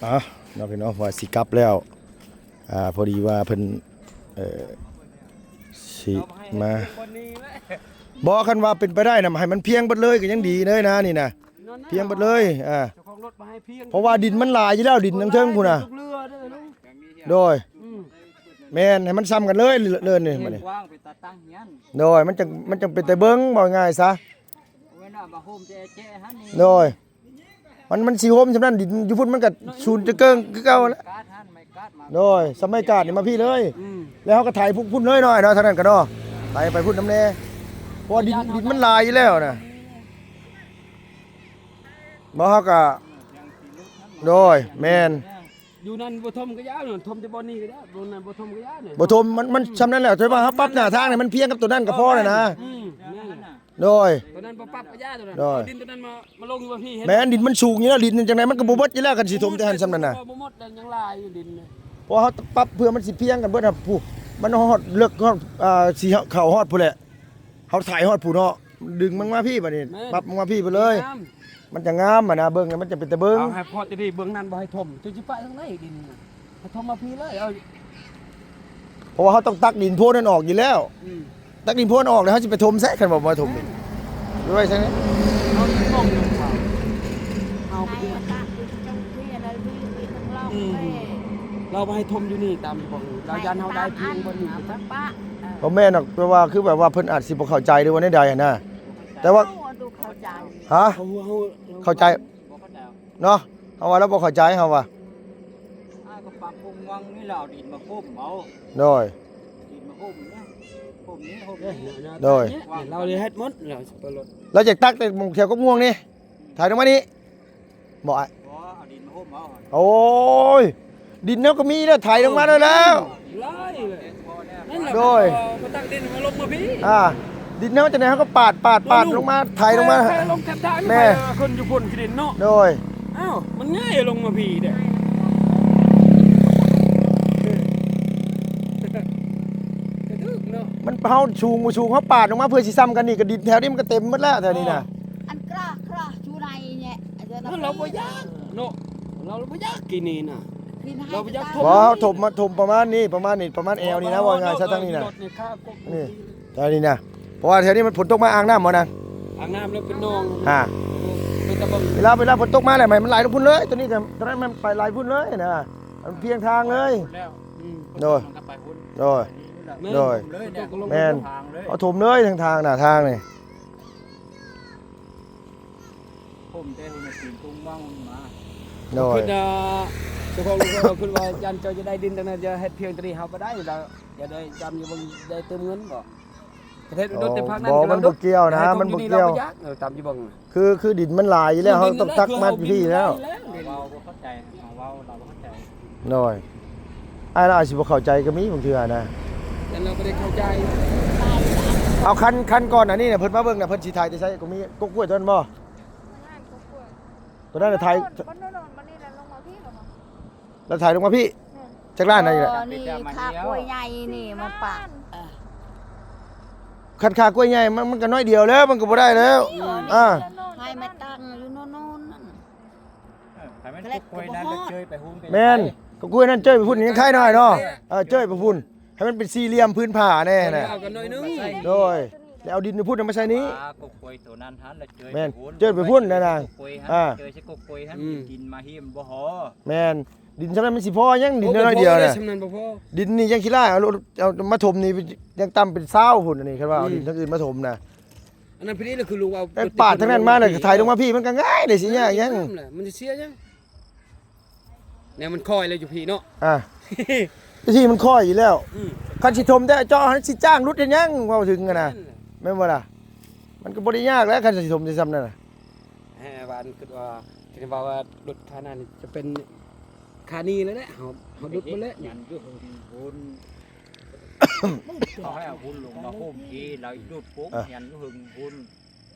ອ່ະ ເນາະພີ່ນ້ອງ ວ່າຊິກັບແລ້ວ ອ່າ ພໍດີວ່າເພິ່ນ ເອີ ຊິມາ ບໍ່ ຄັນວ່າເປັນໄປໄດ້ນະ ໃຫ້ມັນພຽງເບິດເລີຍກໍຍັງດີເລີຍນະ ນີ້ນະ ພຽງເບິດເລີຍ ອ່າ ເຈົ້າຂອງລົດມາໃຫ້ພຽງ ເພາະວ່າດິນມັນຫຼາຍຢູ່ແລ້ວ ດິນເທິງໆພຸ້ນນະ ໂດຍ ອືມ ແມ່ນ ໃຫ້ມັນຊ່ຳກັນເລີຍ ເລີຍນີ້ ກວ້າງເປັນຕາຕັ້ງຮຽນ ໂດຍ ມັນຈັ່ງ ມັນຈັ່ງເປັນຕາເບິ່ງ ເວົ້າງ່າຍຊະ ໂດຍ ມັນ ມັນຊິໂຮມຊ່ຳນັ້ນ ດິນຢູ່ພຸ້ນມັນກໍສູນຈະເກີງຄືເກົ່າແຫຼະ ໂດຍ ສະໄໝກາດນີ້ມາພີ້ເລີຍ ອືມ ແລ້ວເຮົາກໍໄຖພຸ້ນເລີຍເນາະ ເນາະ ທາງນັ້ນກໍເນາະ ໄຖໄປພຸ້ນນຳແດ່ ເພາະວ່າດິນ ດິນມັນຫຼາຍຢູ່ແລ້ວນະ ບໍ່ ເຮົາກໍ ໂດຍ ແມ່ນ ຢູ່ນັ້ນບໍ່ຖົມກໍຢ່າ ຖົມແຕ່ບ່ອນນີ້ກໍໄດ້ ບ່ອນນັ້ນບໍ່ຖົມກໍຢ່າ ບໍ່ຖົມ ມັນ ມັນຊ່ຳນັ້ນແຫຼະ ແຕ່ວ່າເຮົາປັບໜ້າທາງໃຫ້ມັນພຽງກັບຕົວນັ້ນກໍພໍແລ້ວນະ ອືມ ແມ່ນ ໂດຍ ຕົວນັ້ນບໍ່ປັບກໍຢ່າ ຕົວນັ້ນ ໂດຍ ເອົາດິນຕົວນັ້ນມາ ມາລົງຢູ່ວ່າພີ້ ແມ່ນ ດິນມັນສູງຢູ່ແລ້ວ ດິນຈັ່ງໃດມັນກໍບໍ່ເບິດຢູ່ແລ້ວ ຄັນຊິຖົມແຕ່ຫັ້ນຊ່ຳນັ້ນນະ ບໍ່ໝົດແລ້ວ ຍັງຫຼາຍຢູ່ດິນ ເພາະເຮົາປັບເພື່ອມັນຊິພຽງກັນເບິດຫັ້ນ ຜູ້ ມັນຮອດເລິກ ຮອດ ອ່າ ຊິເຂົ້າຮອດພຸ້ນແຫຼະ ເຮົາໄຖຮອດພຸ້ນເນາະ ດຶງມັນມາພີ້ ບັດນີ້ ແມ່ນ ປັບມັນມາພີ້ໄປເລີຍ ງາມ ມັນຈະງາມຫັ້ນນະ ເບິ່ງແລ້ວມັນຈະເປັນຕາເບິ່ງ ເອົາໃຫ້ພອດຈະໄດ້ເບິ່ງນັ້ນ ບໍ່ໃຫ້ຖົມ ເຈົ້າຊິປະທາງໃດດິນນະ ເຮົາຖົມມາພີ້ເລີຍ ເອົາ ເພາະວ່າເຮົາຕ້ອງຕັກດິນໂພນນັ້ນອອກຢູ່ແລ້ວ ອືມ ຕັກດິນໂພນອອກແລ້ວ ເຮົາຊິໄປຖົມໃສ ຄັນບໍ່ມາຖົມນີ້ ໄປໄວ້ໃສນີ້ ເຮົາຊິຕ້ອງເອົາ ເອົາໄປ ໃຫ້ມັນຕັກດິນເຈົ້າທີ່ອັນນັ້ນ ມີ ມີທັງລອກ ອືມ ເອີຍ ລາວບໍ່ໃຫ້ຖົມຢູ່ນີ້ ຕາມທີ່ບອກ ລາວຢ້ານເຮົາໄດ້ພິງບໍ່ນີ້ ເອົາໄປປະ ເອີ ບໍ່ແມ່ນດອກ ແຕ່ວ່າຄືແບບວ່າເພິ່ນອາດຊິບໍ່ເຂົ້າໃຈ ຫຼືວ່າແນວໃດຫັ້ນນະ ແຕ່ວ່າ ເຮົາບໍ່ເຂົ້າໃຈ ຮະ ເຮົາ ເຮົາ ເຂົ້າໃຈ ບໍ່ເຂົ້າໃຈ ເນາະ ເຮົາວ່າລາວບໍ່ເຂົ້າໃຈ ເຮົາວ່າ ອ້າຍກໍປັບຫົວງວັງນີ້ແຫຼະ ເອົາດິນມາໂຮມເອົາ ໂດຍ ດິນມາໂຮມນີ້ ໂຮມນີ້ ໂຮມນີ້ ໂດຍ ລາວເລີຍເຮັດໝົດ ລາວຊິໄປລົດ ລາວຢາກຕັກແຕ່ໝ່ອງແຖວກົກມ່ວງນີ້ ໄຖລົງມານີ້ ບໍ່ອ້າຍ ບໍ່ ເອົາດິນມາໂຮມເອົາ ໂອ້ຍ ດິນເຮົາກໍມີແລ້ວ ໄຖລົງມາໄດ້ແລ້ວ ຫຼາຍເລີຍ ນັ້ນແຫຼະ ໂດຍ ເອົາມາຕັກດິນມາລົງມາພີ້ ອ່າ ດິນເຮົາຈັ່ງໃດເຮົາກໍປາດ ປາດ ປາດລົງມາ ໄຖລົງມາ ໄຖລົງແຄມທາງ ແມ່ນ ໄປຂຶ້ນຢູ່ພຸ້ນຂີ້ດິນເນາະ ໂດຍ ອ້າວ ມັນງ່າຍລົງມາພີ້ເດ້ ກະຖືກເນາະ ມັນ ເຮົາສູງບໍ່ສູງ ເຮົາປາດລົງມາເພື່ອຊິຊ່ຳກັນນີ້ ກະດິນແຖວນີ້ມັນກະເຕັມໝົດແລ້ວ ແຖວນີ້ນະ ອັນກຣາກຣາຢູ່ໃນແຍະ ລາວບໍ່ຢາກເນາະ ລາວບໍ່ຢາກກິນນີ້ນະ ລາວບໍ່ຢາກຖົມ ບໍ່ ເຮົາຖົມມາ ຖົມປະມານນີ້ ປະມານນີ້ ປະມານແອວນີ້ນະ ເວົ້າງ່າຍຊະ ທາງນີ້ນະ ນີ້ ແຖວນີ້ນະ ເພາະວ່າແຖວນີ້ມັນຝົນຕົກມາອ່າງນ້ຳບໍ່ນາງ ອ່າງນ້ຳແລ້ວເປັນໜອງ ອ່າ ເປັນຕາເບິ່ງ ເວລາ ເວລາຝົນຕົກມາແລ້ວ ໃຫ້ມັນໄຫຼລົງພຸ້ນເລີຍ ຕົວນີ້ກໍ ຕົວນັ້ນມັນໄປໄຫຼພຸ້ນເລີຍນະ ມັນພຽງທາງເລີຍ ອືມ ໂດຍ ໂດຍ ແມ່ນ ໂດຍ ແມ່ນ ເອົາຖົມເລີຍທາງທາງນະ ທາງນີ້ ຜົມແຕ່ຄົນລະຕີນກຸງວ່າງມາ ໂດຍ ຄືນະ ເຈົ້າຂອງລົດເຂົາຄິດວ່າຢ້ານເຈົ້າຈະໄດ້ດິນ ດັ່ງນັ້ນຈະເຮັດພຽງຕົວນີ້ເຮົາບໍ່ໄດ້ລະ ຢ່າໄດ້ຈຳຢູ່ເບິ່ງ ໄດ້ເຕີມເງິນບໍ່ ປະເທດ ໂອ້ ລົດແຕ່ພາກນັ້ນ ບໍ່ ມັນບໍ່ກ່ຽວນະ ມັນບໍ່ກ່ຽວ ເອີ ຕາມຢູ່ເບິ່ງ ຄື ຄືດິນມັນຫຼາຍຢູ່ແລ້ວ ເຮົາຕ້ອງຕັກມາຢູ່ພີ້ແລ້ວ ເວົ້າບໍ່ເຂົ້າໃຈ ເຮົາເວົ້າລາວບໍ່ເຂົ້າໃຈ ໂດຍ ອ້າຍລາວອາດຊິບໍ່ເຂົ້າໃຈກໍມີບາງເທື່ອນະ ແຕ່ລາວບໍ່ໄດ້ເຂົ້າໃຈ ເອົາຄັນ ຄັນກ່ອນອັນນີ້ນະ ເພິ່ນມາເບິ່ງນະ ເພິ່ນຊິຖ່າຍແຕ່ໃສ ກໍມີກົກກ້ວຍຕົວນັ້ນບໍ່ ຕົວນັ້ນນະຖ່າຍ ລາວຖ່າຍລົງມາພີ້ ແມ່ນ ຈັກລ້ານນະນີ້ແຫຼະ ເອີ ນີ້ຄາກ້ວຍໃຫຍ່ນີ້ມາປະ ເອີ ຄັນຄາກ້ວຍໃຫຍ່ ມັນ ມັນກໍໜ້ອຍດຽວແລ້ວ ມັນກໍບໍ່ໄດ້ແລ້ວ ເອີ ອ່າ ໃຫ້ມາຕັ້ງຢູ່ໂນ່ນໆນັ້ນ ເອີ ໃຫ້ມັນກົກກ້ວຍນັ້ນແລ້ວເຈີຍໄປພຸ້ນ ແມ່ນ ກົກກ້ວຍນັ້ນເຈີຍໄປພຸ້ນ ຍັງໄຄໜ້ອຍເນາະ ເອີ ເຈີຍໄປພຸ້ນ ໃຫ້ມັນເປັນສີ່ຫຼ່ຽມພື້ນຜ້າແນ່ນະ ເອົາກັນໜ້ອຍໜຶ່ງ ໂດຍ ແລ້ວເອົາດິນຢູ່ພຸ້ນນະມາໃສ່ນີ້ ປາກົກກ້ວຍໂຕນັ້ນຫັ້ນລະເຈີຍ ແມ່ນ ໄປພຸ້ນ ເຈີຍໄປພຸ້ນນະນາງ ເອີ ເຈີຍໃສ່ກົກກ້ວຍຫັ້ນ ອືມ ກິນມາຮີມບໍ່ພໍ ແມ່ນ ດິນຊ່ຳນັ້ນມັນຊິພໍຫຍັງ ດິນນ້ອຍດຽວນະ ໂອ້ ບໍ່ພໍເດ້ ຊ່ຳນັ້ນບໍ່ພໍ ດິນນີ້ຍັງຂີ້ລ້າຍ ເອົາ ເອົາມາຖົມນີ້ຍັງຕ່ຳເປັນຊາວພຸ້ນ ອັນນີ້ຄັນວ່າເອົາ ອືມ ດິນທາງອື່ນມາຖົມນະ ອັນນັ້ນພີ້ລະຄືລຸງເວົ້າ ໄປປາດທາງນັ້ນມາລະໄຖລົງມາພີ້ ມັນກໍງ່າຍເດ້ ຊິຍາກຫຍັງ ມັນຊິເສຍຫຍັງ ແນວມັນຄ່ອຍແລ້ວຢູ່ພີ້ເນາະ ອ່າ ທີ່ມັນຄ່ອຍຢູ່ແລ້ວ ອືມ ຄັນຊິຖົມແຕ່ເຈາະຫັ້ນ ຊິຈ້າງຫຼຸດເຮັດຫຍັງ ເວົ້າເຖິງຫັ້ນນະ ແມ່ນແຫຼະ ແມ່ນບໍ່ລະ ມັນກໍບໍ່ໄດ້ຍາກແຫຼະ ຄັນຊິຖົມຊິຊ່ຳນັ້ນນະ ແຮວ່າ ອັນຄິດວ່າ ຄິດວ່າ ວ່າຫຼຸດຂະໜາດນີ້ຈະເປັນຂານີ້ແລ້ວແຫຼະ ເຮົາ ເຮົາຫຼຸດໝົດແລ້ວ ຍັນຢູ່ເທິງພຸ້ນ ເຂົາໃຫ້ເອົາພຸ້ນລົງມາໂຮມພີ້ ແລ້ວດູດໂປ່ງ ເອີ ຍັນຢູ່ເທິງພຸ້ນ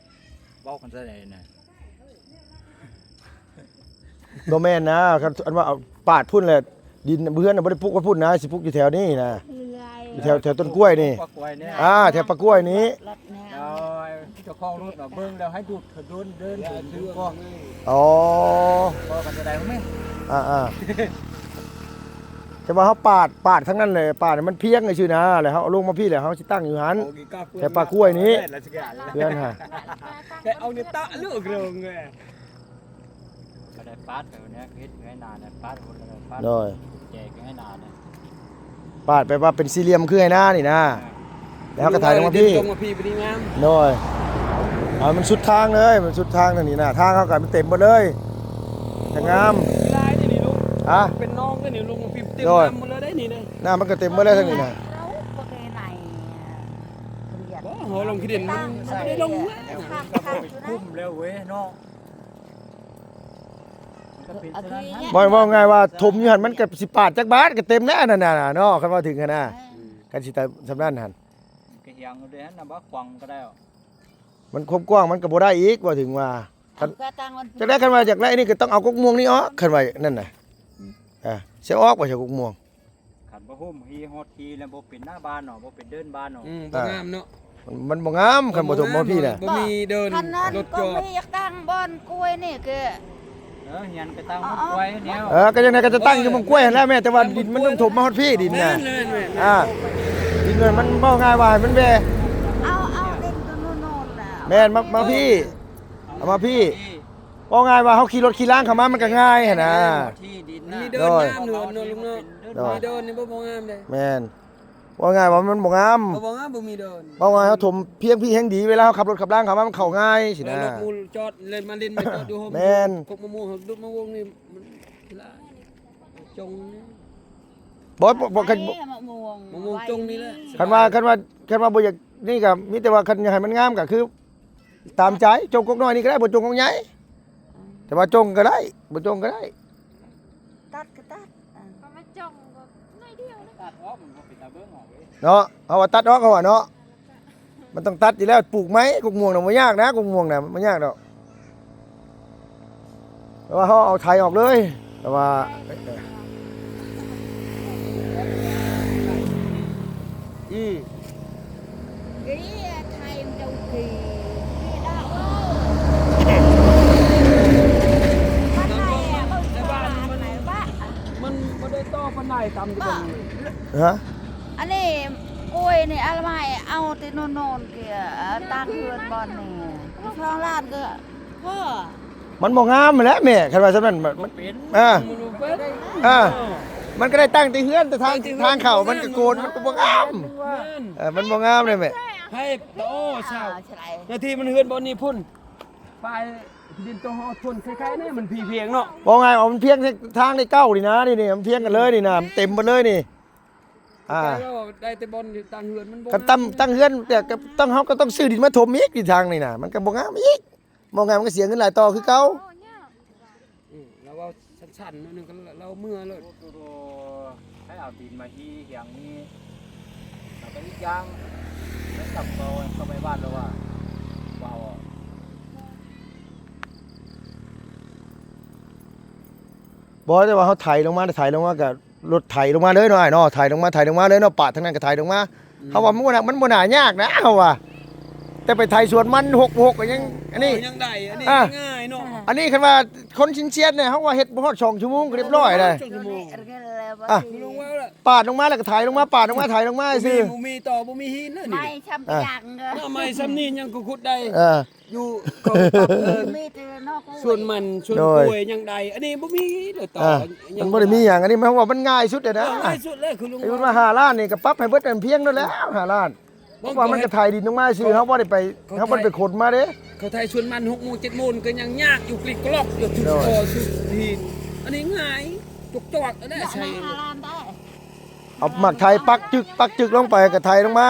ເວົ້າກັນຊະໃດນະ ບໍ່ແມ່ນນະ ຄັນ ອັນວ່າເອົາປາດພຸ້ນແຫຼະ ດິນເຮືອນນະບໍ່ໄດ້ປຸກໄວ້ພຸ້ນນະ ຊິປຸກຢູ່ແຖວນີ້ນະ ເລື່ອຍ ຢູ່ແຖວ ແຖວຕົ້ນກ້ວຍນີ້ ປາກ້ວຍນີ້ ອ່າ ແຖວປາກ້ວຍນີ້ ລັດແນວ ໂອ້ຍ ເຈົ້າຂອງລົດເນາະ ເບິ່ງແລ້ວໃຫ້ດູດເດີນ ເດີນ ເດີນ ເດີນ ອໍ ພໍກັນຈະໄດ້ບໍ່ແມ່ນ ອ່າໆ ແຕ່ວ່າເຮົາປາດ ປາດທາງນັ້ນແຫຼະ ປາດໃຫ້ມັນພຽງຊື່ນະ ແລ້ວເຮົາເອົາລົງມາພີ້ ແລ້ວເຮົາຊິຕັ້ງຢູ່ຫັ້ນ ແຖວປ່າກ້ວຍນີ້ ເຮືອນຫາ ແຕ່ເອົານີ້ຕະລູກເລີງເລີຍ ກໍໄດ້ປາດໄປແນວເຮັດໄຮ່ນານະ ປາດພຸ້ນແລ້ວກໍປາດ ໂດຍ ແຈກໄຮ່ນານະ ປາດແບບວ່າເປັນສີ່ຫຼ່ຽມຄືໄຮ່ນານີ້ນະ ແລ້ວເຮົາກໍໄຖລົງມາພີ້ ລົງມາພີ້ ພໍດີງາມ ໂດຍ ເອົາມັນສຸດທາງເລີຍ ມັນສຸດທາງທາງນີ້ນະ ທາງເຮົາກໍມັນເຕັມໝົດເລີຍ ຈະງາມ ຫຼາຍເດ້ນີ້ລູກ ຮະ ເປັນໜອງເດ້ນີ້ ລົງມາພີ້ເຕັມ ໂດຍ ນ້ຳໝົດເລີຍເດ້ນີ້ເດ້ ນ້ຳມັນກໍເຕັມໝົດເລີຍທາງນີ້ນະ ບໍ່ ເຮົາລົງຂີ້ດິນມັນ ມັນບໍ່ໄດ້ລົງ ມັນກໍເປັນຄຸ້ມແລ້ວເວີຍເນາະ. ເວົ້າ ເວົ້າງ່າຍວ່າຖົມຢູ່ຫັ້ນມັນກໍຊິປາດຈັກບາດກໍເຕັມແລ້ວນັ້ນນະເນາະ ຄັນວ່າເຖິງຫັ້ນນະ ຄັນຊິຕາ ສ່ຳນັ້ນຫັ້ນ ກໍຫຍັງຢູ່ເດ້ຫັ້ນນະ ບໍ່ກວ້າງກໍໄດ້ ມັນຄວາມກວ້າງມັນກໍບໍ່ໄດ້ອີກ ເວົ້າເຖິງວ່າ ຄັນ ເອົາເພື່ອຕັ້ງມັນ ຈັກໄດ້ ຄັນວ່າຢາກໄດ້ນີ້ກໍຕ້ອງເອົາກົກມ່ວງນີ້ອອກ ຄັນວ່ານັ້ນນະ ອືມ ອ່າ ຊິເອົາອອກບໍ່ ໃສ່ກົກມ່ວງ ຄັນບໍ່ໂຮມຮີຮອດທີແລ້ວບໍ່ເປັນໜ້າບ້ານເນາະ ບໍ່ເປັນເດີ່ນບ້ານເນາະ ອືມ ບໍ່ງາມເນາະ ມັນ ມັນບໍ່ງາມ ຄັນບໍ່ຖົມຮອດພີ້ນະ ບໍ່ມີເດີ່ນ ຄັນນັ້ນ ລົດຈອດ ກໍມີຢາກຕັ້ງບ່ອນກ້ວຍນີ້ກໍ ເອີ ເຮືອນກໍຕັ້ງບ່ອນກ້ວຍແນວ ເອີ ກໍຈັ່ງໃດກໍຈະຕັ້ງຢູ່ບ່ອນກ້ວຍຫັ້ນແຫຼະແມ່ ແຕ່ວ່າດິນມັນຕ້ອງຖົມມາຮອດພີ້ ດິນນະ ແມ່ນໆໆ ອ່າ ດິນມັນ ມັນເວົ້າງ່າຍວ່າໃຫ້ມັນແວ່ ເອົາ ເອົາດິນຕົວໂນ້ນໆ ແມ່ນ ມາ ມາພີ້ ເອົາມາພີ້ ເວົ້າງ່າຍວ່າເຮົາຂີ່ລົດຂີ່ລາງເຂົ້າມາມັນກໍງ່າຍຫັ້ນນະ ທີ່ດິນນະ ມີເດີ່ນ ໂດຍ ງາມເນາະ ເນາະ ລຸງເນາະ ໂດຍ ມີເດີ່ນນີ້ບໍ່ ບໍ່ງາມເດ້ ແມ່ນ ເວົ້າງ່າຍວ່າມັນບໍ່ງາມ ບໍ່ ບໍ່ງາມ ບໍ່ມີເດີ່ນ ເວົ້າງ່າຍເຮົາຖົມພຽງພີ້ແຮງດີ ເວລາເຮົາຂັບລົດຂັບລາງເຂົ້າມາມັນເຂົ້າງ່າຍຊີ້ນະ ເອີ ລົດໝູ່ຈອດເລີຍ ມາຫຼິ້ນມາຈອດຢູ່ຮົ່ມ ແມ່ນ ກົກມະມ່ວງ ດຸດມະມ່ວງນີ້ມັນຫຼາຍ ຈົງນີ້ ບໍ່ ບໍ່ ບໍ່ ມະມ່ວງ ມະມ່ວງຈົງນີ້ແຫຼະ ຄັນວ່າ ຄັນວ່າ ຄັນວ່າບໍ່ຢາກນີ້ກໍມີແຕ່ວ່າ ຄັນຢາກໃຫ້ມັນງາມກໍຄື ຕາມໃຈ ຈົ່ງກົກນ້ອຍນີ້ກໍໄດ້ ບໍ່ຈົ່ງກົກໃຫຍ່ ອືມ ແຕ່ວ່າຈົ່ງກໍໄດ້ ບໍ່ຈົ່ງກໍໄດ້ ຕັດກໍຕັດ ອືມ ກໍມາຈົ່ງກໍໜ້ອຍດຽວເນາະ ຕັດອອກມັນບໍ່ເປັນຕາເບິ່ງອອກເດ້ ເນາະ ເຮົາວ່າຕັດອອກ ເຮົາວ່າເນາະ ມັນຕ້ອງຕັດຢູ່ແລ້ວ ປູກໃໝ່ ກົກມ່ວງນະບໍ່ຍາກນະ ກົກມ່ວງນະບໍ່ຍາກດອກ. ແຕ່ວ່າເຮົາເອົາໄຖອອກເລີຍ ແຕ່ວ່າ ອື ມັນບໍ່ໄດ້ຕໍ່ປານໃດ ຕຳຢູ່ເບິ່ງ ຮະ ອັນນີ້ກ້ວຍນີ້ ອາລະໄມເອົາແຕ່ໂນ້ນໆ ກະຕັ້ງເຮືອນບ່ອນນີ້ ສອງລ້ານກະ ພໍ ມັນບໍ່ງາມຫັ້ນແຫຼະແມ່ ຄັນວ່າສ່ຳນັ້ນ ມັນ ມັນ ເອີ ມັນບໍ່ເປັນ ເອີ ມັນກໍໄດ້ຕັ້ງແຕ່ເຮືອນ ແຕ່ທາງ ແຕ່ເຮືອນ ທາງເຂົ້າມັນກໍໂກນ ມັນກໍບໍ່ງາມ ແມ່ນ ເອີ ມັນບໍ່ງາມເດ້ແມ່ ໃຫ້ ໂອ້ ຊາວ ເອີ ໃຊ່ ໜ້າທີ່ມັນເຮືອນບ່ອນນີ້ພຸ້ນ ປາຍດິນໂຕຮອດພຸ້ນ ຄ້າຍໆ ນີ້ມັນພີພຽງເນາະ ເວົ້າງ່າຍວ່າມັນພຽງທາງນີ້ເກົ່ານີ້ນະ ນີ້ ນີ້ ມັນພຽງກັນເລີຍນີ້ນະ ມັນເຕັມໝົດເລີຍນີ້ ອ່າ ໄດ້ແຕ່ບ່ອນຕັ້ງເຮືອນມັນບໍ່ ຄັນຕັ້ງ ງາມ ຕັ້ງເຮືອນ ແຕ່ກໍຕ້ອງ ເຮົາກໍຕ້ອງຊື້ດິນມາຖົມອີກ ດິນທາງນີ້ນະ ມັນກໍບໍ່ງາມອີກ ເວົ້າງ່າຍມັນກໍເສຍເງິນຫຼາຍຕໍ່ຄືເກົ່າ ອືມ ລາວເວົ້າສັ້ນໆ ໜ້ອຍໜຶ່ງກໍລາວເມືອໂລດ ໃຫ້ເອົາດິນມາຮີຫຍັງນີ້ ແລ້ວກໍອີກຢ່າງ ມັນກຳເອົາເຂົ້າໄປບ້ານແລ້ວວ່າ ເວົ້າ ບໍ່ ແຕ່ວ່າເຮົາໄຖລົງມາ ໄຖລົງມາກໍ ລົດໄຖລົງມາເລີຍເນາະ ອ້າຍເນາະ ໄຖລົງມາ ໄຖລົງມາເລີຍເນາະ ປາດທາງນັ້ນກໍໄຖລົງມາ ອືມ ເຮົາວ່າມັນບໍ່ໜ້າ ມັນບໍ່ໜ້າຍາກນະ ເຮົາວ່າ ແຕ່ໄປໄຖສວນມັນຫົກ ຫົກກໍຍັງ ໂອ້ ອັນນີ້ ຍັງໄດ້ ອັນນີ້ ອ່າ ງ່າຍເນາະ ອັນນີ້ຄັນວ່າຄົນຊິນຊຽນນີ້ ເຮົາວ່າເຮັດບໍ່ຮອດສອງຊົ່ວໂມງກໍຮຽບຮ້ອຍແລ້ວ ສອງຊົ່ວໂມງ ອ່າ ລຸງວ່າແລ້ວ ປາດລົງມາແລ້ວກໍໄຖລົງມາ ປາດລົງມາ ໄຖລົງມາຊື່ ບໍ່ມີ ບໍ່ມີຕໍ່ ບໍ່ມີຫີນເລີຍນີ້ ໄມ້ຊ່ຳ ອ່າ ຍັງເດີ ເນາະ ໄມ້ຊ່ຳນີ້ຍັງຂຸດໄດ້ ເອີ ຢູ່ເຂົາປັບເອີ ມີແຕ່ນອກ ສວນມັນ ສວນ ໂດຍ ກ້ວຍຍັງໄດ້ ອັນນີ້ບໍ່ມີເລີຍຕໍ່ ອ່າ ຍັງ ມັນບໍ່ໄດ້ມີຫຍັງ ອັນນີ້ໝາຍຄວາມວ່າມັນງ່າຍສຸດເລີຍນະ ງ່າຍສຸດເລີຍ ຄືລຸງ ໄປຫຸດມາຫ້າລ້ານນີ້ກໍປັບໃຫ້ເບິດ ອັນພຽງນັ້ນແລ້ວ ຫ້າລ້ານ ເພາະວ່າມັນກໍໄຖດິນລົງມາຊື່ ເຂົາ ເຮົາບໍ່ໄດ້ໄປ ເຂົາ ເຮົາບໍ່ໄດ້ໄປຂົນມາເດ້ ເຂົາໄຖສວນມັນຫົກໂມງເຈັດໂມງກໍຍັງຍາກຢູ່ ກລິກກະລັອກຢູ່ ໂດຍ ຊຸດຄໍຊຸດຫີນ ອັນນີ້ງ່າຍ ຈົກຈອກ ອັນນັ້ນໃສ່ ເອົາໝາກໄທປັກຈຶກ ປັກຈຶກລົງໄປ ກໍໄຖລົງມາ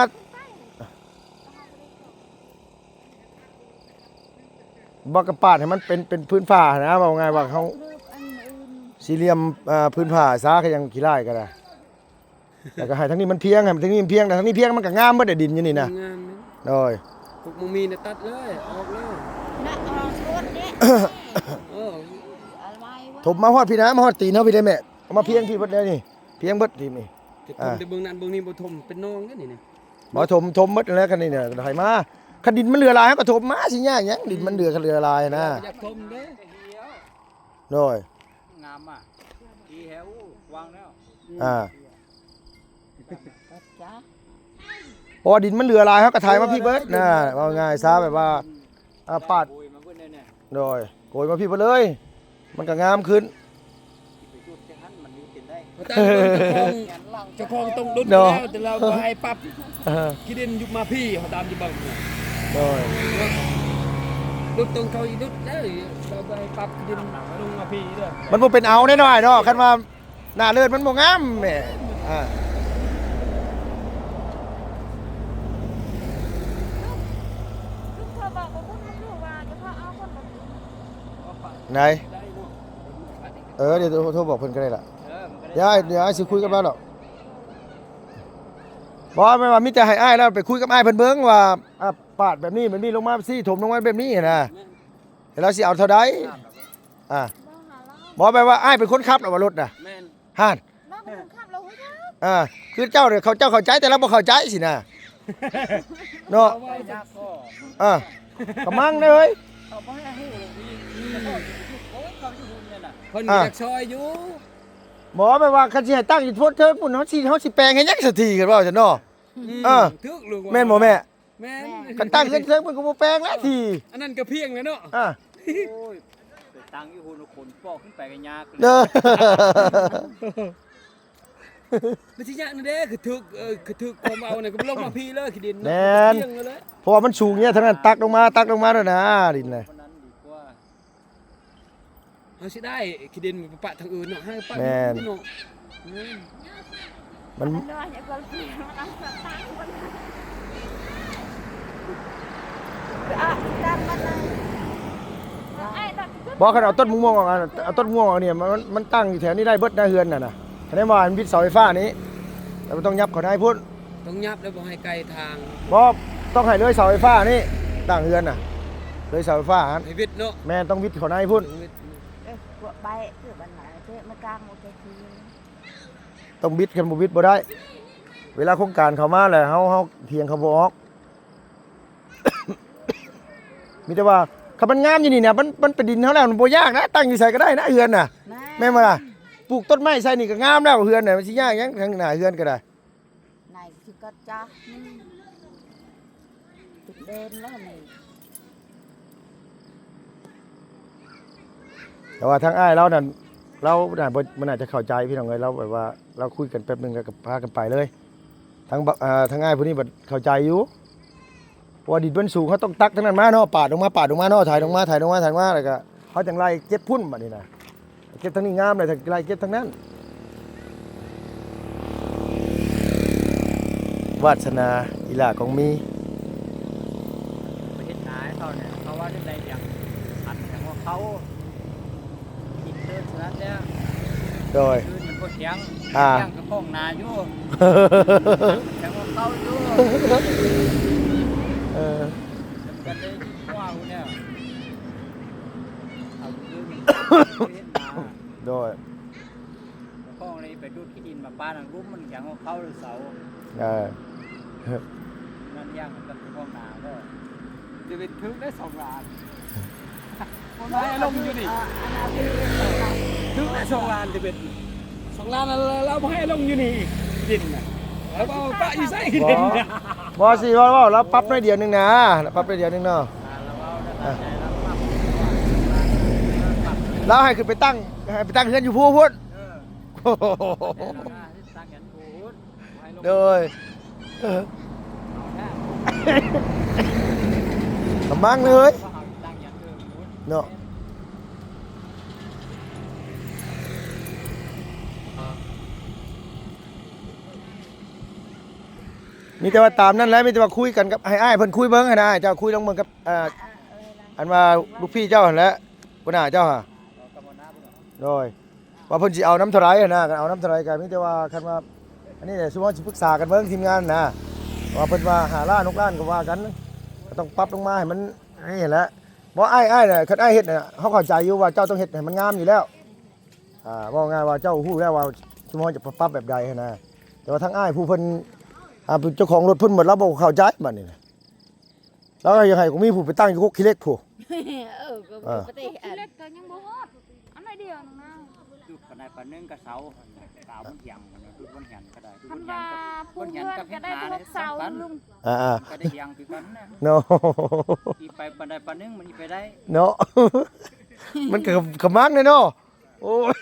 ບໍ່ ກະປາດໃຫ້ມັນເປັນ ເປັນພື້ນຟ້ານະ ເວົ້າງ່າຍວ່າເຮົາ ສີ່ຫຼ່ຽມ ເອີ ພື້ນຟ້າຊາ ກໍຍັງຂີ້ລ້າຍກໍໄດ້ ແລ້ວກໍໃຫ້ທາງນີ້ມັນພຽງ ໃຫ້ທາງນີ້ມັນພຽງ ແລ້ວທາງນີ້ພຽງ ມັນກໍງາມເບິດ ດິນຢູ່ນີ້ນະ ງາມ ໂດຍ ພວກບໍ່ມີນະຕັດເລີຍ ອອກເລີຍ ນະ ເອົາໂທດເດ້ ເອີ ຖົມມາຮອດພີ້ນະ ມາຮອດຕີນເຮົາພີ້ເດ້ແມ່ ເອົາມາພຽງພີ້ເບິດເລີຍນີ້ ພຽງເບິດທີມນີ້ ຈະຖົມ ອ່າ ແຕ່ເບິ່ງນັ້ນເບິ່ງນີ້ບໍ່ຖົມ ເປັນໜອງເດ້ນີ້ນະ ບໍ່ຖົມ ຖົມເບິດແລ້ວ ຄັນນີ້ນະ ໄຖມາ ຄັນດິນມັນເຫຼືອຫຼາຍ ເຮົາກໍຖົມມາ ຊິຍາກຫຍັງ ດິນມັນເຫຼືອ ເຫຼືອຫຼາຍນະ ຢາກຖົມເດ້ ໂດຍ ງາມມາ ອ່າ ເພາະວ່າດິນມັນເຫຼືອຫຼາຍ ເຮົາກໍໄຖມາພີ້ເບິດນະ ເວົ້າງ່າຍຊະ ແບບວ່າ ອ່າ ປາດ ໂດຍ ໂກຍມາພີ້ເບິດເລີຍ ມັນກໍງາມຂຶ້ນ. ເຈົ້າຂອງ ເຈົ້າຂອງຕ້ອງດຸດແລ້ວ ແຕ່ລາວບໍ່ໃຫ້ປັບ ເອີ ຂີ້ດິນຢູ່ມາພີ້ ເຮົາຕາມຢູ່ເບິ່ງ ໂດຍ ດຸດຕ້ອງເຂົ້າອີກດຸດເດີ ລາວບໍ່ໃຫ້ປັບຂີ້ດິນລົງມາພີ້ເດີ ມັນບໍ່ເປັນເອົາແນ່ນອນເນາະ ຄັນວ່າ ໜ້າເລີດມັນບໍ່ງາມແໝ່ ອ່າ ໄດ້ ເອີ ດຽວໂທບອກເພິ່ນກໍໄດ້ລະ ເອີ ມັນກໍໄດ້ ດຽວອ້າຍ ດຽວອ້າຍຊິຄຸຍກັບລາວດອກ ບໍ່ ແມ່ນວ່າມີແຕ່ໃຫ້ອ້າຍລາວໄປຄຸຍກັບອ້າຍເພິ່ນເບິ່ງວ່າ ອ່າ ປາດແບບນີ້ ແບບນີ້ ລົງມາຊີ້ ຖົມລົງມາແບບນີ້ຫັ້ນນະ ແລ້ວລາວຊິເອົາເທົ່າໃດ? ອ່າ ບໍ່ ແບບວ່າອ້າຍເປັນຄົນຂັບລະວ່າລົດນະ ແມ່ນ ຫັ້ນ ລາວເປັນຄົນຂັບ ລາວຮູ້ຈັກ ອ່າ ຄືເຈົ້າເນຍ ເຂົາ ເຈົ້າເຂົ້າໃຈ ແຕ່ລາວບໍ່ເຂົ້າໃຈຊີ້ນະ ເນາະ ເອົາໄວ້ຈັກກໍ ອ່າ ກະມັງເດ້ ເຂົາບໍ່ໃຫ້ຮູ້ ໂອ້ຍ ເຂົາຢູ່ຫຸ້ນນັ້ນນະ ເພິ່ນ ອ່າ ຢາກຊ່ອຍຢູ່ ບໍ່ ແບບວ່າຄັນຊິໃຫ້ຕັ້ງຢູ່ໂພນເທິງພຸ້ນ ເຮົາຊິ ເຮົາຊິແປງເຮັດຫຍັງສັກທີ ຄັນເວົ້າຊັ້ນເນາະ ອືມ ເອີ ຖືກ ແມ່ນບໍ່ແມ່? ແມ່ນ ຄັນຕັ້ງເທິງເທິງເພິ່ນກໍບໍ່ແປງແລ້ວທີ່ ອັນນັ້ນກໍພຽງແລ້ວເນາະ ອ່າ ໂອ້ຍ ໄປຕັ້ງຢູ່ພຸ້ນ ຂົນປອກຂຶ້ນໄປກໍຍາກເລີຍ ເດີ ມັນຊິຍາກນັ້ນເດ້ ຄືຖືກ ເອີ ຄືຖືກຄວາມເອົານັ້ນກໍລົງມາພີ້ເລີຍ ຂີ້ດິນເນາະ ແມ່ນ ພຽງເລີຍ ເພາະວ່າມັນສູງເນຍ ທາງນັ້ນຕັກລົງມາ ຕັກລົງມາໂລດນະ ດິນນະ ເຮົາຊິໄດ້ຂີ້ດິນໄປປະທາງອື່ນເນາະ ໃຫ້ປະ ແມ່ນ ເນາະ ແມ່ນ ມັນ ບໍ່ ຄັນເອົາຕົ້ນມະມ່ວງອອກ ເອົາຕົ້ນມະມ່ວງອອກນີ້ ມັນ ມັນ ມັນຕັ້ງຢູ່ແຖວນີ້ໄດ້ເບິດນະ ເຮືອນນະນະ ຄັນໄດ້ວ່າມັນວິດເສົາໄຟຟ້ານີ້ ແລ້ວມັນຕ້ອງຫຍັບເຂົ້າໃນພຸ້ນ ຕ້ອງຫຍັບແລ້ວບໍ່ໃຫ້ໄກທາງ ບໍ່ ຕ້ອງໃຫ້ເລີຍເສົາໄຟຟ້ານີ້ ຕັ້ງເຮືອນນະ ເລີຍເສົາໄຟຟ້າຫັ້ນ ໃຫ້ວິດເນາະ ແມ່ນ ຕ້ອງວິດເຂົ້າໃນພຸ້ນ ຕ້ອງວິດ ເອີ ພວກໃບ ຄືບັນນາເທ ມາກາງໝົດແຕ່ທີ ຕ້ອງບິດ ຄັນບໍ່ບິດບໍ່ໄດ້ ເວລາໂຄງການເຂົ້າມາແລ້ວ ເຮົາ ເຮົາຖຽງເຂົາບໍ່ອອກ ມີແຕ່ວ່າ ຄັນມັນງາມຢູ່ນີ້ນະ ມັນ ມັນເປັນດິນເຮົາແລ້ວ ມັນບໍ່ຍາກນະ ຕັ້ງຢູ່ໃສກໍໄດ້ນະ ເຮືອນນະ ແມ່ນ ແມ່ນບໍ່ລະ? ປູກຕົ້ນໄມ້ໃສ່ນີ້ກໍງາມແລ້ວ ເຮືອນນະ ມັນຊິຍາກຫຍັງ ທາງໜ້າເຮືອນກໍໄດ້ ໃນທີ່ກໍຈະ ອືມ ຈຸດເດັ່ນແລ້ວນີ້ ແຕ່ວ່າທາງອ້າຍລາວນັ້ນ ລາວໜ້າບໍ່ ບໍ່ໜ້າຈະເຂົ້າໃຈພີ່ນ້ອງເອີຍ ລາວແບບວ່າ ລາວຄຸຍກັນແປັບໜຶ່ງແລ້ວກໍພາກັນໄປເລີຍ ທາງ ເອີ ທາງອ້າຍຜູ້ນີ້ບັດເຂົ້າໃຈຢູ່ ເພາະວ່າດິນມັນສູງ ເຮົາຕ້ອງຕັກທາງນັ້ນມາເນາະ ປາດລົງມາ ປາດລົງມາເນາະ ໄຖລົງມາ ໄຖລົງມາ ໄຖລົງມາ ແລ້ວກໍເຮົາຈັ່ງໄລ່ເກັບພຸ້ນບັດນີ້ນະ ເກັບທາງນີ້ງາມ ແລ້ວໄລ່ເກັບທາງນັ້ນ ວາດສະໜາອີ່ຫຼ້າກອງມີ ໄປເຮັດນາໃຫ້ເຂົານີ້ ເຂົາວ່າຈັ່ງໃດຫຍັງ ອັນຫຍັງວ່າເຂົາ ກິນເລີຍສະນັ້ນແຫຼະ ໂດຍ ຄືມັນບໍ່ຖຽງ ອ່າ ຖຽງກັບຂອງນາຢູ່ ຖຽງວ່າເຂົາຢູ່ ເອີ ກັນເລີຍຢູ່ຂວາພຸ້ນແຫຼະ ເອົາຄືມັນເຮັດນາ ໂດຍ ຂອງນີ້ໄປດູດຂີ້ດິນມາປານທາງລຸ່ມ ມັນຫຍັງຂອງເຂົາຫຼືເສົາ ເອີ ນັ້ນຫຍັງກັບຂອງນາບໍ່ ຈະເປັນຖືກໄດ້ສອງລ້ານ ບໍ່ໃຫ້ລົງຢູ່ນີ້ ຖືກໄດ້ສອງລ້ານ ຈະເປັນສອງລ້ານ ແລ້ວບໍ່ໃຫ້ລົງຢູ່ນີ້ ດິນນະ ແລ້ວເອົາປະຢູ່ໃສ ດິນນະ ບໍ່ ຊິເວົ້າ ເວົ້າ ລາວປັບໜ້ອຍດຽວໜຶ່ງນະ ລາວປັບໜ້ອຍດຽວໜຶ່ງເນາະ ອ່າ ລາວໃຫ້ຂຶ້ນໄປຕັ້ງ ໃຫ້ໄປຕັ້ງເຮືອນຢູ່ພູພຸ້ນ ເອີ ໂດຍ ກຳລັງເລີຍ ເນາະ ມີແຕ່ວ່າຕາມນັ້ນແຫຼະ ມີແຕ່ວ່າຄຸຍກັນກັບ ໃຫ້ອ້າຍເພິ່ນຄຸຍເບິ່ງຫັ້ນນະ ເຈົ້າຄຸຍລອງເບິ່ງກັບ ອ່າ ອັນວ່າລູກພີ່ເຈົ້າຫັ້ນແຫຼະ ຫົວໜ້າເຈົ້າຫາ ໂດຍ ວ່າເພິ່ນຊິເອົານຳເທົ່າໃດຫັ້ນນະ ຄັນເອົານຳເທົ່າໃດກໍມີແຕ່ວ່າ ຄັນວ່າ ອັນນີ້ແຫຼະ ຊຸມເຮົາຊິປຶກສາກັນເບິ່ງທີມງານນະ ວ່າເພິ່ນວ່າຫ້າລ້ານ ຫົກລ້ານກໍວ່າກັນ ກໍຕ້ອງປັບລົງມາໃຫ້ມັນ ນີ້ແຫຼະ ບໍ່ ອ້າຍ ອ້າຍນະ ຄັນອ້າຍເຮັດນະ ເຮົາເຂົ້າໃຈຢູ່ວ່າເຈົ້າຕ້ອງເຮັດໃຫ້ມັນງາມຢູ່ແລ້ວ ອ່າ ເວົ້າງ່າຍວ່າເຈົ້າຮູ້ແລ້ວວ່າຊຸມເຮົາຈະປັບແບບໃດຫັ້ນນະ ແຕ່ວ່າທາງອ້າຍຜູ້ເພິ່ນ ອ່າ ເປັນເຈົ້າຂອງລົດເພິ່ນໝົດ ລາວບໍ່ເຂົ້າໃຈບັດນີ້ນະ ລາວກໍຢາກໃຫ້ມີຜູ້ໄປຕັ້ງຢູ່ກົກຂີ້ເຫຼັກພຸ້ນ ເອີ ກໍບໍ່ໄດ້ອັນ ເລັກກໍຍັງບໍ່ຮອດ ອັນໜ້ອຍດຽວໜຶ່ງນະ ດຸດປານໃດປານໜຶ່ງກະເຊົາ ກາວມັນຫຽງ ດຸດມັນຫຽງກະໄດ້ ຄັນວ່າພູເຮືອນກະໄດ້ຫົກເຊົາລຸງ ອ່າໆ ກະໄດ້ຫຽງຄືກັນນະ ເນາະ ອີກໄປປານໃດປານໜຶ່ງມັນອີກໄປໄດ້ ເນາະ ມັນກະຂະມັງແດ່ເນາະ ໂອ້ຍ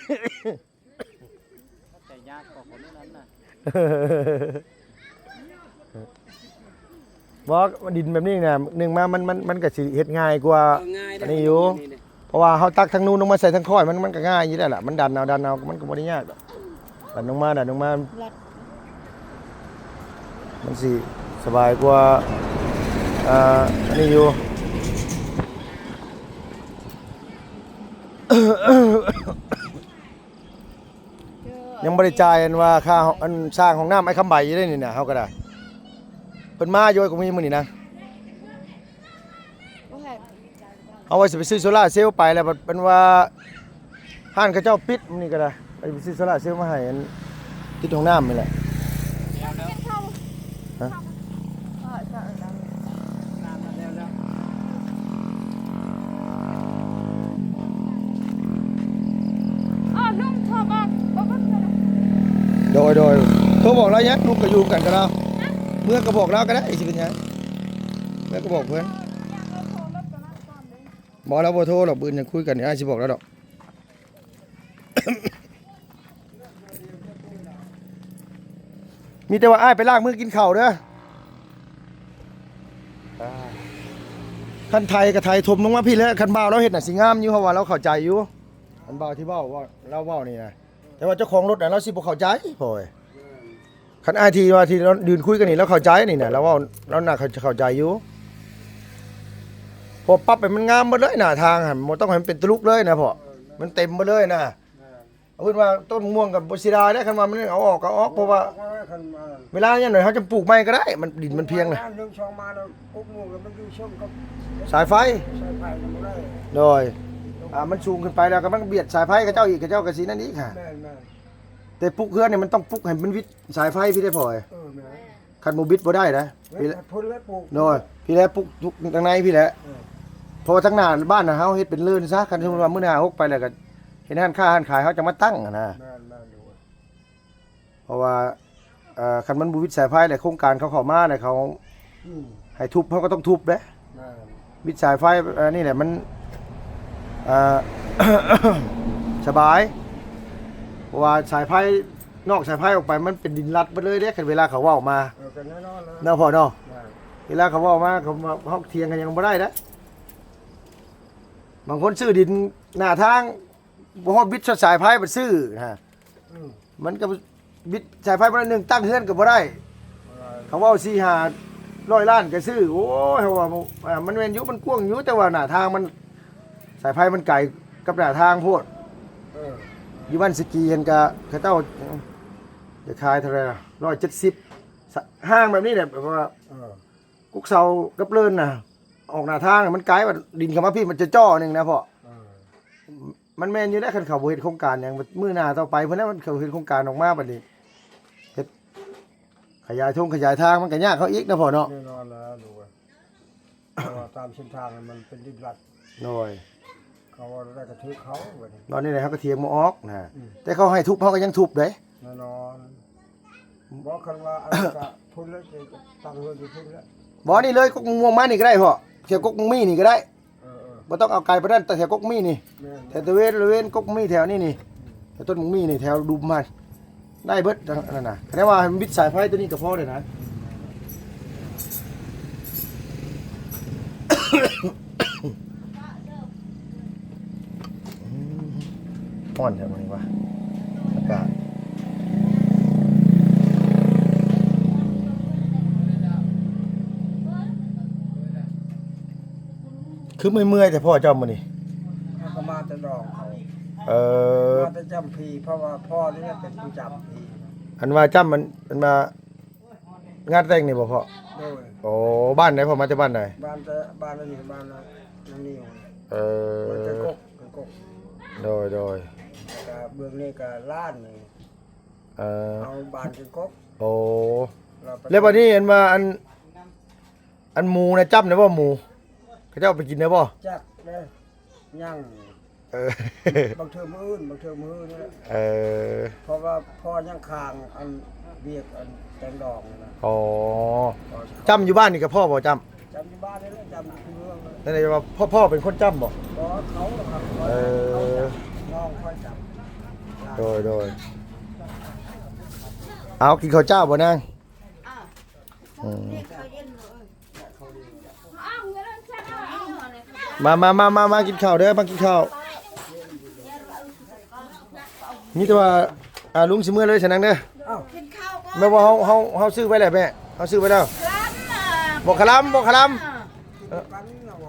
ແຕ່ຍາກກວ່າຄົນນັ້ນນະ ບໍ່ ດິນແບບນີ້ນະ ໜຶ່ງມາມັນ ມັນ ມັນກະຊິເຮັດງ່າຍກວ່າ ເອີ ງ່າຍເດ້ ອັນນີ້ຢູ່ ເພາະວ່າເຮົາຕັກທາງນູນລົງມາໃສ່ທາງຄ້ອຍ ມັນ ມັນກະງ່າຍຢູ່ແລ້ວລະ ມັນດັນເອົາ ດັນເອົາ ມັນກະບໍ່ໄດ້ຍາກດອກ ດັນລົງມາ ດັນລົງມາ ລັດ ມັນຊິສະບາຍກວ່າ ອ່າ ອັນນີ້ຢູ່. ຍັງບໍ່ໄດ້ຈ່າຍອັນວ່າຄ່າ ອັນສ້າງຫ້ອງນ້ຳໄອ້ຄຳໃບຢູ່ເດ້ນີ້ນະ ເຮົາກໍໄດ້ ເພິ່ນມາຢູ່ ກໍມີມື້ນີ້ນະ ເຮົາວ່າຊິໄປຊື້ໂຊລາເຊວໄປແລ້ວ ບັດເພິ່ນວ່າຮ້ານເຂົາເຈົ້າປິດມື້ນີ້ກໍໄດ້ ໄປຊື້ໂຊລາເຊວມາໃຫ້ ອັນ ຕິດຫ້ອງນ້ຳນີ້ແຫຼະ ຮະ? ອ້າວ ລຸງໂທບອກ ບອກເພິ່ນກໍໄດ້ ໂດຍ ໂດຍ ໂທບອກລາວຍັງ ລຸງກໍຢູ່ກັນກັບລາວ ຮະ? ເມືອກໍບອກລາວກໍໄດ້ ຊິເປັນຫຍັງ ເມືອກໍບອກເພິ່ນ ບໍ່ ລາວບໍ່ໂທດອກ ມື້ອື່ນຈັ່ງຄຸຍກັນ ອ້າຍຊິບອກລາວດອກ. ມີແຕ່ວ່າອ້າຍໄປລ້າງມືກິນເຂົ້າເດີ ຄັນໄຖກໍໄຖຖົມລົງມາພີ້ແຫຼະ ຄັນບ່າວລາວເຮັດນະຊິງາມຢູ່ ເພາະວ່າລາວເຂົ້າໃຈຢູ່ ຄັນບ່າວທີ່ເວົ້າ ເວົ້າ ລາວເວົ້ານີ້ນະ ແຕ່ວ່າເຈົ້າຂອງລົດນະ ລາວຊິບໍ່ເຂົ້າໃຈ ພໍ່ເອີຍ. ຄັນອ້າຍທີ່ວ່າທີ່ລາວຢືນຄຸຍກັນນີ້ ລາວເຂົ້າໃຈນີ້ນະ ລາວເວົ້າ ລາວໜ້າເຂົ້າ ເຂົ້າໃຈຢູ່ ເພາະປັບໃຫ້ມັນງາມເບິດເລີຍໜ້າທາງຫັ້ນ ບໍ່ຕ້ອງໃຫ້ມັນເປັນຕະລຸກເລີຍນະພໍ່ ມັນເຕັມເບິດເລີຍນະ ເພິ່ນວ່າຕົ້ນມ່ວງກໍບໍ່ເສຍດາຍເດ້ ຄັນວ່າມັນເອົາອອກກໍເອົາອອກ ເພາະວ່າເວລາຢ່າງໜ້ອຍເຮົາຈະປູກໃໝ່ກໍໄດ້ ມັນ ດິນມັນພຽງນະ ສາຍໄຟ ໂດຍ ອ່າ ມັນສູງຂຶ້ນໄປແລ້ວກໍມັນບຽດສາຍໄຟເຂົາເຈົ້າອີກ ເຂົາເຈົ້າກໍຊິນັ້ນອີກຫາ ແຕ່ປຸກເຮືອນນີ້ມັນຕ້ອງປຸກໃຫ້ມັນວິດສາຍໄຟພີ້ເດ້ພໍ່ເອີຍ ເອີ ແມ່ນ ຄັນບໍ່ບິດບໍ່ໄດ້ນະ ເຮັດພຸ້ນແຫຼະປູກ ໂດຍ ພີ້ແຫຼະ ປຸກທຸກທາງໃນພີ້ແຫຼະ ເອີ ເພາະວ່າທາງໜ້າບ້ານນະ ເຮົາເຮັດເປັນເລີນຊະ ຄັນສົມມຸດວ່າມື້ໜ້າຫົກໄປແລ້ວກໍເຮັດຮ້ານຄ້າຮ້ານຂາຍ ເຮົາຈະມາຕັ້ງຫັ້ນນະ ແມ່ນໆ ເພາະວ່າ ເອີ ຄັນມັນບໍ່ວິດສາຍໄຟແລ້ວ ໂຄງການເຂົາເຂົ້າມາແລ້ວ ເຂົາ ອືມ ໃຫ້ທຸບ ເຮົາກໍຕ້ອງທຸບເດ້ ແມ່ນ ວິດສາຍໄຟ ອັນນີ້ແຫຼະ ມັນ ອ່າ ສະບາຍ ເພາະວ່າສາຍໄຟ ນອກສາຍໄຟອອກໄປ ມັນເປັນດິນລັດເບິດເລີຍເດ້ ຄັນເວລາເຂົາເວົ້າມາ ເອີ ກໍແນ່ນອນແລ້ວ ເນາະພໍ່ເນາະ ແມ່ນ ເວລາເຂົາເວົ້າມາ ເຂົາ ເຮົາຖຽງກັນຍັງບໍ່ໄດ້ນະ ບາງຄົນຊື້ດິນໜ້າທາງ ບໍ່ຮອດວິດສາຍໄຟ ບັດຊື້ນະ ອືມ ມັນກໍ ບິດສາຍໄຟບໍ່ໄດ້ ໜຶ່ງ ຕັ້ງເຮືອນກໍບໍ່ໄດ້ ບໍ່ໄດ້ ເຂົາເວົ້າສີ່ຫ້າຮ້ອຍລ້ານກໍຊື້ ໂອ້ຍ ເຮົາວ່າ ມັນແມ່ນຢູ່ ມັນກວ້າງຢູ່ ແຕ່ວ່າໜ້າທາງມັນ ສາຍໄຟມັນໄກກັບໜ້າທາງໂພດ ເອີ ຢູ່ບ້ານສະກີຫັ້ນກະ ເຂົາເຈົ້າຈະຂາຍເທົ່າໃດລະ ຮ້ອຍເຈັດສິບ ຫ້າງແບບນີ້ແຫຼະ ແບບວ່າ ເອີ ກົກເສົາກັບເລີນນະ ອອກໜ້າທາງມັນໄກ ບັດດິນເຂົ້າມາພີ້ມັນຈະຈໍ້ໜຶ່ງນະພໍ່ ເອີ ມັນແມ່ນຢູ່ແຫຼະ ຄັນເຂົາບໍ່ເຮັດໂຄງການຫຍັງ ມື້ໜ້າຕໍ່ໄປພຸ້ນນະ ຄັນເຂົາເຮັດໂຄງການອອກມາບັດນີ້ ເຮັດຂະຫຍາຍທົ່ງຂະຫຍາຍທາງ ມັນກໍຍາກເຂົາອີກນະພໍ່ເນາະ ແນ່ນອນແລ້ວລູກເອີຍ ເພາະວ່າຕາມເສັ້ນທາງມັນເປັນດິນລັດ ໂດຍ ເຂົາເວົ້າໄດ້ກໍຖືກເຂົາບັດນີ້ ຕອນນີ້ເຮົາກໍຖຽງບໍ່ອອກນະ ອືມ ແຕ່ເຂົາໃຫ້ທຸບ ເຮົາກໍຍັງທຸບເດ້ ແນ່ນອນ ບໍ່ ຄັນວ່າອັນນີ້ກໍພຸ້ນແລ້ວ ຊິຕັ້ງເຮືອນຢູ່ພຸ້ນແລ້ວ ບໍ່ ນີ້ເລີຍກົກມ່ວງມານີ້ກໍໄດ້ພໍ່ ແຖວກົກມ່ວງມີນີ້ກໍໄດ້ ເອີໆ ບໍ່ຕ້ອງເອົາໄກປານນັ້ນ ແຕ່ແຖວກົກມີນີ້ ແມ່ນໆ ແຖວຕະເວນ ລະເວນກົກມີແຖວນີ້ນີ້ ອືມ ແຖວຕົ້ນໝາກມີນີ້ ແຖວດຸມຫັ້ນ ໄດ້ເບິດ ອັນນັ້ນນະ ຄັນວ່າໃຫ້ມັນບິດສາຍໄຟຕົວນີ້ກໍພໍແລ້ວນະ ຮ້ອນແທ້ມື້ນີ້ວ່າ ອາກາດ ຄືເມື່ອຍໆແທ້ພໍ່ເຈົ້າມື້ນີ້ ເຮົາກໍມາແຕ່ດອກເຂົາ ເອີ ມາແຕ່ຈ້ຳພີ ເພາະວ່າພໍ່ນີ້ແຫຼະເປັນຜູ້ຈ້ຳພີ ອັນວ່າຈ້ຳ ອັນ ອັນວ່າ ງານແຕ່ງນີ້ບໍ່ພໍ່? ໂດຍ ໂອ້ ບ້ານໃດພໍ່? ມາແຕ່ບ້ານໃດ? ບ້ານແຕ່ ບ້ານອັນນີ້ ບ້ານນາງນິວ ເອີ ບ້ານເກີນກົກ ເກີນກົກ ໂດຍ ໂດຍ ແລ້ວກະເບື້ອງນີ້ກະລ້ານນີ້ ເອີ ເຮົາບ້ານເກີນກົກ ໂອ້ ແລ້ວບັດນີ້ອັນວ່າ ອັນ ອັນໝູນະ ຈ້ຳໄດ້ບໍ່ໝູ? ເຂົາເຈົ້າເອົາໄປກິນໄດ້ບໍ່? ຈັກ ເດ້ ຍັງ ເອີ ບາງເທື່ອມື້ອື່ນ ບາງເທື່ອມື້ອື່ນນີ້ແຫຼະ ເອີ ເພາະວ່າພໍ່ຍັງຄ້າງອັນວຽກອັນແຕ່ງດອງນະ. ອໍ ຈ້ຳຢູ່ບ້ານນີ້ກໍພໍ່ບໍ່ຈ້ຳ? ຈ້ຳຢູ່ບ້ານນີ້ແຫຼະ ຈ້ຳຢູ່ເມືອງນັ້ນແຫຼະ. ວ່າພໍ່ ພໍ່ເປັນຄົນຈ້ຳບໍ່? ບໍ່ ເຂົາ ເອີ ເຂົາຈ້ຳ ນ້ອງຂ້ອຍຈ້ຳ. ໂດຍ ໂດຍ. ເອົາ ກິນເຂົ້າເຈົ້າບໍ່ນາງ? ອືມ ມາ ມາ ມາ ມາ ມາກິນເຂົ້າເດີ ມາກິນເຂົ້າ. ມີແຕ່ວ່າ ອ່າ ລຸງຊິເມືອເລີຍຊະນາງເດີ. ເອົາ ກິນເຂົ້າກ່ອນ. ແມ່ນວ່າເຮົາ ເຮົາ ເຮົາຊື້ໄວ້ແລ້ວແມ່ ເຮົາຊື້ໄວ້ແລ້ວ. ບໍ່ຄະລຳ ບໍ່ຄະລຳ. ເອີ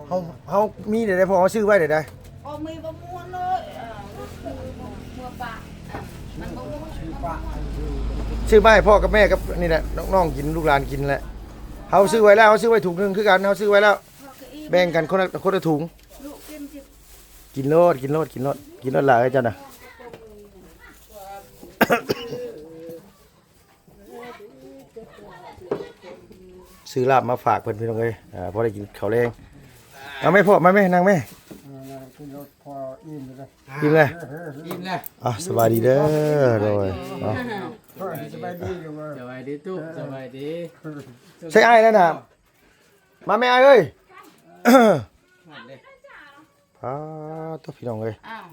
ເຮົາ ເຮົາມີແນວໃດ ເພາະເຮົາຊື້ໄວ້ແນວໃດ. ບໍ່ມີບໍ່ມ່ວນເລີຍ ເອີ ເມື່ອປະ ມັນບໍ່ມ່ວນ ຊື້ໄວ້ໃຫ້ພໍ່ກັບແມ່ກັບນີ້ແຫຼະ ນ້ອງໆກິນ ລູກຫຼານກິນແຫຼະ. ເຮົາຊື້ໄວ້ແລ້ວ ເຮົາຊື້ໄວ້ຖົງໜຶ່ງຄືກັນ ເຮົາຊື້ໄວ້ແລ້ວ ພໍ່ກໍອີ່ມ ແບ່ງກັນຄົນລະ ຄົນລະຖົງ. ລູກກິນ ກິນ ກິນໂລດ ກິນໂລດ ກິນໂລດ ກິນໂລດຫຼາຍເຈົ້ານະ. ຊື້ລາບມາຝາກເພິ່ນພີ່ນ້ອງເອີຍ ອ່າ ພໍໄດ້ກິນເຂົ້າແລງ. ເອົາແມ່ພໍ່ ມາແມ່ ນັ່ງແມ່. ເອີ ກິນໂລດ ພໍອີ່ມແລ້ວ ອີ່ມແລ້ວ ອີ່ມແລ້ວ. ອ່າ ສະບາຍດີເດີ ໂດຍ ເນາະ. ສະບາຍດີຢູ່ບໍ່? ສະບາຍດີຕູ້ ສະບາຍດີ. ໃສ່ອ້າຍແລ້ວນະ ມາແມ່ອ້າຍເອີຍ. ປາດໂທ້ ພີ່ນ້ອງເອີຍ ອ້າວ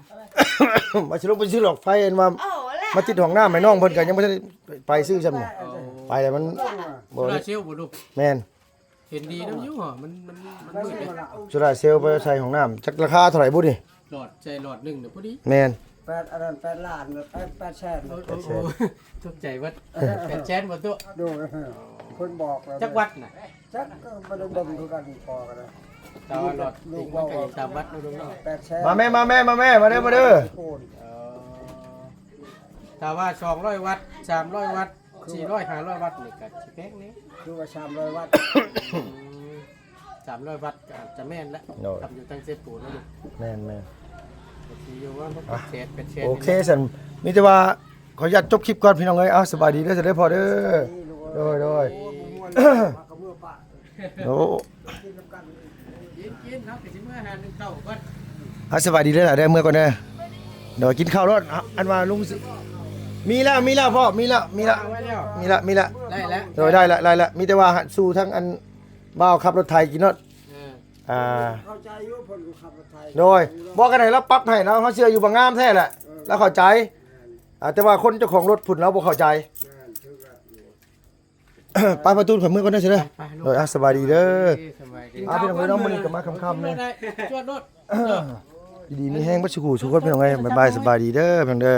ວ່າຊິລົງໄປຊື້ຫຼອດໄຟ ອັນວ່າ ໂອ້ ແລ້ວ ມາຕິດຫ້ອງນ້ຳໃຫ້ນ້ອງເພິ່ນ ກໍຍັງບໍ່ທັນໄດ້ໄປຊື້ຊ້ຳນີ້. ໂອ້ ໄປແລ້ວມັນ ໂຊລາເຊວບໍ່ລູກ? ແມ່ນ ເຫັນດີນຳຢູ່ ມັນ ມັນ ມັນມືດເດ້. ໂຊລາເຊວໄປໃສ່ຫ້ອງນ້ຳ ຈັກລາຄາເທົ່າໃດບຸນີ້? ຫຼອດ ໃສ່ຫຼອດໜຶ່ງນະພໍດີ. ແມ່ນ ແປດ ອັນນັ້ນແປດລ້ານ ແປດ ແປດແສນ. ໂອ້ ໂອ້ ຕົກໃຈເບິດ ແປດແສນບໍ່ຕູ້? ໂດຍ ເພິ່ນບອກແລ້ວ ຈັກວັດນະ? ຈັກກໍບໍ່ໄດ້ເບິ່ງຄືກັນ ພໍກັນນະ. ແຕ່ວ່າຫຼອດ ລູກເວົ້າ ຕາມວັດເນາະ ແປດແສນ. ມາແມ່ ມາແມ່ ມາແມ່ ມາເດີ ມາເດີ. ເອີ ຖ້າວ່າສອງຮ້ອຍວັດ ສາມຮ້ອຍວັດ ສີ່ຮ້ອຍ ຫ້າຮ້ອຍວັດນີ້ກໍຊິແພງແດ່. ຄືວ່າສາມຮ້ອຍວັດ ອືມ ສາມຮ້ອຍວັດກໍອາດຈະແມ່ນແຫຼະ. ໂດຍ ກັບຢູ່ທາງເຊໂປນເນາະ. ແມ່ນໆ ກໍຊິຢູ່ວ່າ ອ່ະ ເຈັດແປດແສນ ໂອເຄຊັ້ນ ມີແຕ່ວ່າ ຂໍອະນຸຍາດຈົບຄລິບກ່ອນພີ່ນ້ອງເອີຍ. ເອົາ ສະບາຍດີເດີ ສະບາຍດີພໍ່ເດີ. ໂດຍ ໂດຍ ໂອ້ ກິນນຳກັນ ກິນ ກິນ ເຮົາກໍຊິເມືອຫາໜຶ່ງເຂົ້າກ່ອນ. ເອົາ ສະບາຍດີເດີຫຼາເດີ ເມືອກ່ອນເດີ. ໂດຍ ກິນເຂົ້າໂລດ. ອັນວ່າລຸງຊິ ມີແລ້ວ ມີແລ້ວພໍ່ ມີແລ້ວ ມີແລ້ວ ມີແລ້ວ ມີແລ້ວ ໄດ້ແລ້ວ. ໂດຍ ໄດ້ແລ້ວ ໄດ້ແລ້ວ. ມີແຕ່ວ່າສູ່ທາງອັນ ບ່າວຂັບລົດໄຖກິນໂລດ. ເອີ ອ່າ ເຂົ້າໃຈຢູ່ ເພິ່ນກໍຂັບລົດໄຖ. ໂດຍ ບໍ່ ກໍໃຫ້ລາວປັບໃຫ້ລາວ ເຮົາເຊື່ອຢູ່ວ່າງາມແທ້ແຫຼະ. ເອີ ລາວເຂົ້າໃຈ. ແມ່ນ ອ່າ ແຕ່ວ່າຄົນເຈົ້າຂອງລົດພຸ້ນລາວບໍ່ເຂົ້າໃຈ. ແມ່ນ ຖືກແລ້ວ. ໄປປະຕູນ ຂ້ອຍເມືອກ່ອນເດີ ຊິເດີ. ໄປ ໄປ ໂດຍ ອ່າ ສະບາຍດີເດີ. ສະບາຍດີ ອ່າ ພີ່ນ້ອງເອີຍເນາະ ມື້ນີ້ກໍມາຄ່ຳໆ ນີ້ ຢູ່ດີມີແຮງເບິດສູ່ຜູ້ສູ່ຄົນ ພີ່ນ້ອງເອີຍ. ບາຍບາຍ ສະບາຍດີເດີ ພີ່ນ້ອງເດີ.